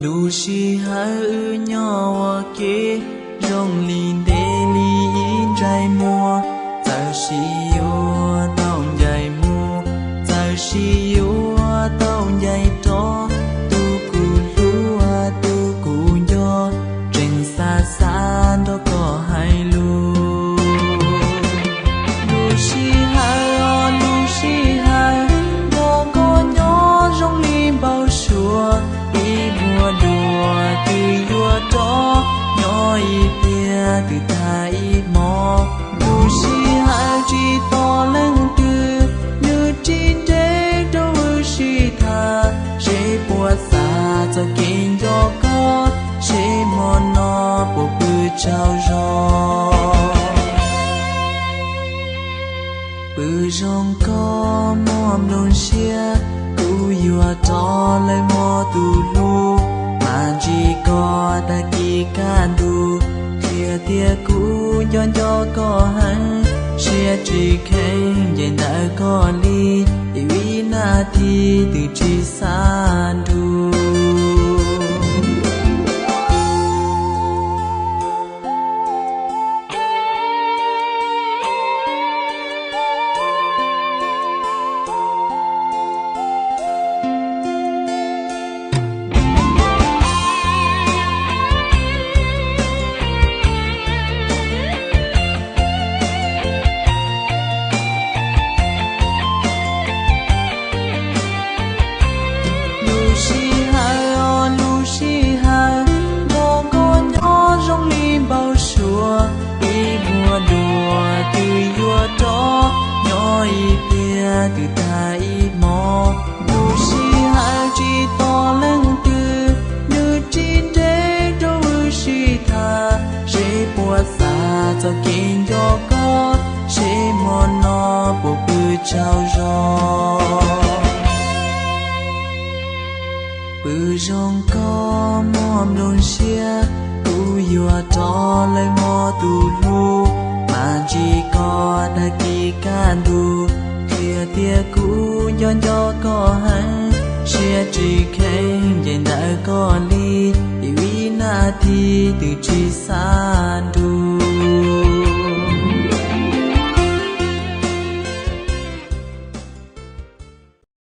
Lub sij hawm wb nyob ua ke zoo li ntev li ib ntsais muag, txawm sis yuav tau ncaim mus, txawm sis yuav tau ncaim rov, tus kuv hlub tus kuv nco, tseem xav xav nrog koj hais lus. Lub sij hawm, lub sij hawm nrog koj nyob zoo li npau suav, ib vuag dua twb yuav rov, nyob ib pliag twb tag ib hmo. Lub sij hawm tsis tos leej twg, nws tsis ntev rau wb sib tham, seb puas xav txoj kev nco koj, seb hmo no puas pw tsaug zog. Pw zoo koj muaj nplooj siab, kuv yuav rov lawm mog tus hlub, mam ntsib koj tag kis kaj ntug, qhia tias kuv nco nco koj heev, siab tsis kheev ncaim ntawm koj li, ib vib nas this twb tsis xav nrug. Lub sij hawm, lub sij hawm nrog koj nyob zoo li npau suav, ib vuag dua twb yuav rov, nyob ib pliag twb tag ib hmo. Lub sij hawm tsis tos leej twg, nws tsis ntev rau wb sib tham, seb puas xav txoj kev nco koj, seb hmo no puas pw tsaug zog. Pw zoo koj muaj nplooj siab, kuv yuav rov lawm mog tus hlub, mam ntsib koj tag kis kaj ntug, qhia tias kuv nco nco koj heev, siab tsis kheev ncaim ntawm koj li, ib vib nas this twb tsis xav nrug.